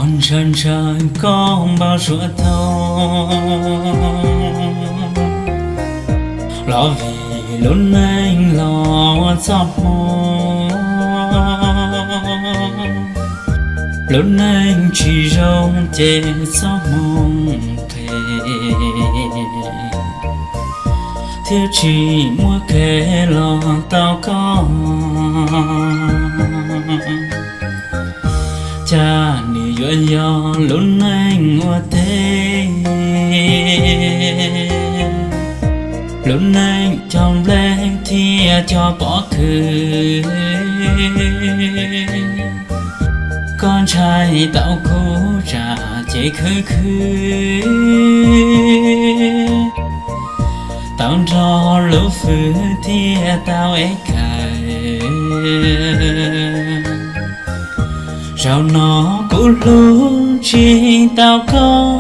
Ntshaw ntshaw koj npau suav thaum los vim lub neej los ua txoj hmoo. Lub neej tsis zoo ces txoj hmoo qhis, thiab tsis muaj kev los tau koj. Cas nws yuav yog lub neej ua teb, lub neej cog nplej thiab cog pob kws. Koj ntshai tau kuv tsam ces khwv khwv, tau nrog lub fwv thiab tau ev kawm. Zaum no kuv hlub tsis tau koj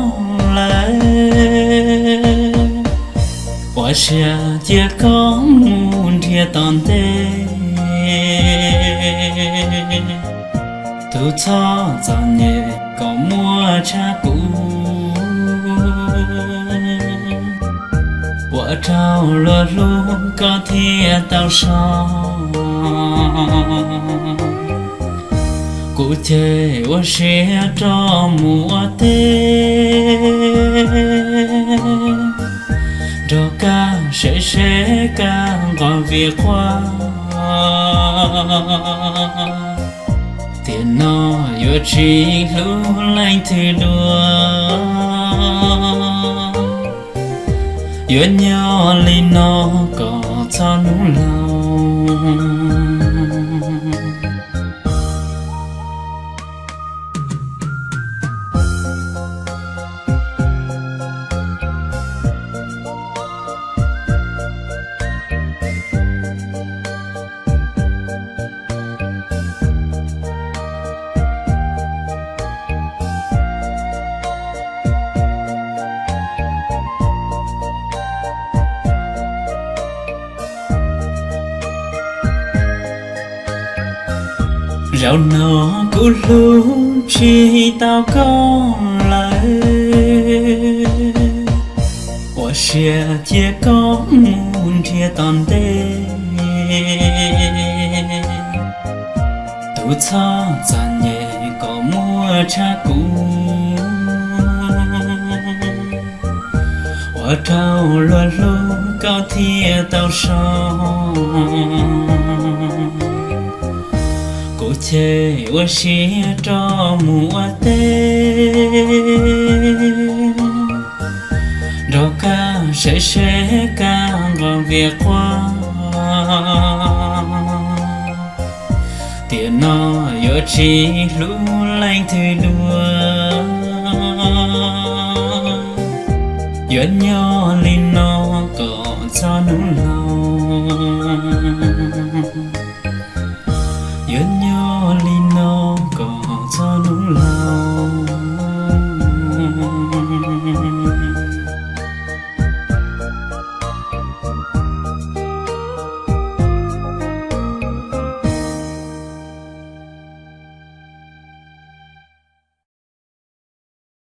lawm, ua siab cia koj mus nrhiav tom ntej. Tus txhob txom nyem kom muab tshaj kuv, ua rau luag hlub koj thiaj tau so. Kuv ces ua siab rov mus ua teb, nrog koj seb seb koj nqos vim qhua. Tiam no yuav tsis hlub leej twg dua, yuav nyob li no kom txog hnub laus. Zaum no kuv hlub tsis tau koj lawm, ua siab cia koj mus nrhiav tom ntej. Tus txhob txom nyem kom muab tshaj kuv, ua rau luag hlub koj thiaj tau so. Kuv ces ua siab rov mus ua teb, nrog koj seb seb koj nqos vim qhua. Tiam no yuav tsis hlub leej twg dua, yuav nyob li no kom txog hnub laus.